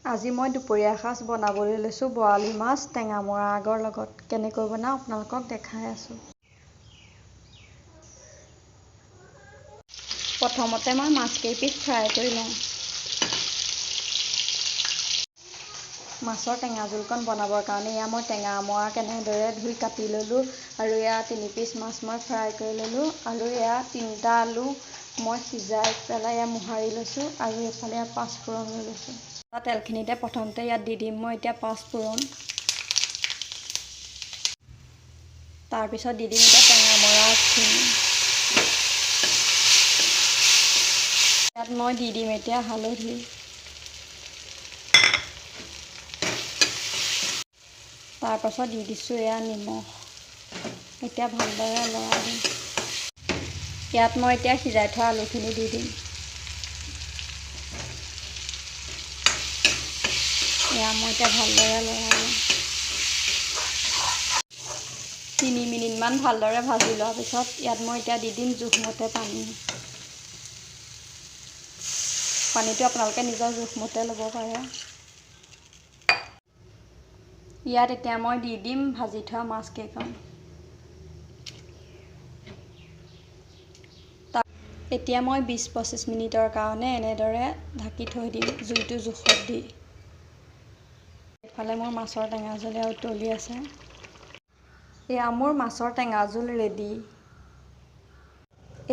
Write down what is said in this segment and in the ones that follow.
আজি মই দুপৰীয়া সাজ বনাবলৈ লৈছোঁ বৰালি মাছ টেঙামৰা আগৰ লগত। কেনেকৈ বনাওঁ আপোনালোকক দেখাই আছোঁ। প্ৰথমতে মই মাছ কেইপিচ ফ্ৰাই কৰি লওঁ। মাছৰ টেঙা জোলকণ বনাবৰ কাৰণে এয়া মই টেঙামৰা কেনেদৰে ধুই কাটি ল'লোঁ আৰু এয়া 3 পিচ মাছ মই ফ্ৰাই কৰি ল'লোঁ আৰু এয়া 3টা আলু মই সিজাই পেলাই এয়া মোহাৰি লৈছোঁ আৰু এইফালে এয়া পাঁচফোৰণ লৈ লৈছোঁ। তেলখিনিতে প্ৰথমতে ইয়াত দি দিম মই এতিয়া পাঁচফোৰণ। তাৰপিছত দি দিম এতিয়া টেঙামৰা আগখিনি। ইয়াত মই দি দিম এতিয়া হালধি। তাৰপাছত দি দিছোঁ এয়া নিমখ। এতিয়া ভালদৰে লৰাই দিম। ইয়াত মই এতিয়া সিজাই থোৱা আলুখিনি দি দিম। এয়া মই এতিয়া ভালদৰে লৰাই দিম। 3 মিনিটমান ভালদৰে ভাজি লোৱাৰ পিছত ইয়াত মই এতিয়া দি দিম জোখমতে পানী। পানীটো আপোনালোকে নিজৰ জোখমতে ল'ব পাৰে। ইয়াত এতিয়া মই দি দিম ভাজি থোৱা মাছকেইকণ। এতিয়া মই 20-25 মিনিটৰ কাৰণে এনেদৰে ঢাকি থৈ দিম জুইটো জোখত দি। এইফালে মোৰ মাছৰ টেঙা জোল উতলি আছে। এয়া মোৰ মাছৰ টেঙা জোল ৰেডি।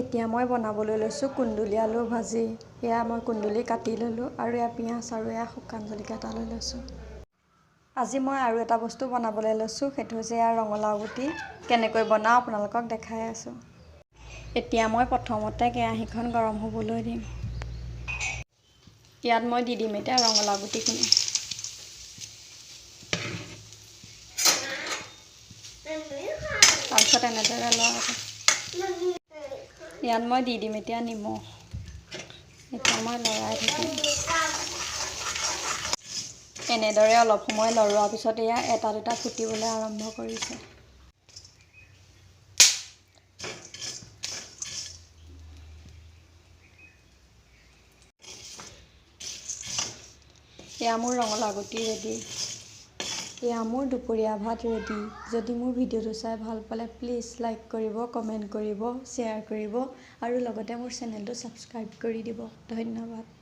এতিয়া মই বনাবলৈ লৈছোঁ কুন্দুলি আলু ভাজি। এয়া মই কুন্দুলি কাটি ল'লোঁ আৰু এয়া পিঁয়াজ আৰু এয়া শুকান জলকীয়া এটা লৈ লৈছোঁ। আজি মই আৰু এটা বস্তু বনাবলৈ লৈছোঁ, সেইটো হৈছে এয়া ৰঙালাও গুটি। কেনেকৈ বনাওঁ আপোনালোকক দেখাই আছোঁ। এতিয়া মই প্ৰথমতে কেৰাহীখন গৰম হ'বলৈ দিম। ইয়াত মই দি দিম এতিয়া ৰঙালাও গুটিখিনি। তাৰপিছত এনেদৰে লৰাই ইয়াত মই দি দিম এতিয়া নিমখ। এতিয়া মই লৰাই থাকিম। এনেদৰে অলপ সময় লৰোৱাৰ পিছত এয়া এটা দুটা ফুটিবলৈ আৰম্ভ কৰিছে। এয়া মোৰ ৰঙালাও গুটি ৰেডি। এয়া মোৰ দুপৰীয়া ভাত ৰেডি। যদি মোৰ ভিডিঅ'টো চাই ভাল পালে, প্লিজ লাইক কৰিব, কমেণ্ট কৰিব, শ্বেয়াৰ কৰিব আৰু লগতে মোৰ চেনেলটো ছাবস্ক্ৰাইব কৰি দিব। ধন্যবাদ।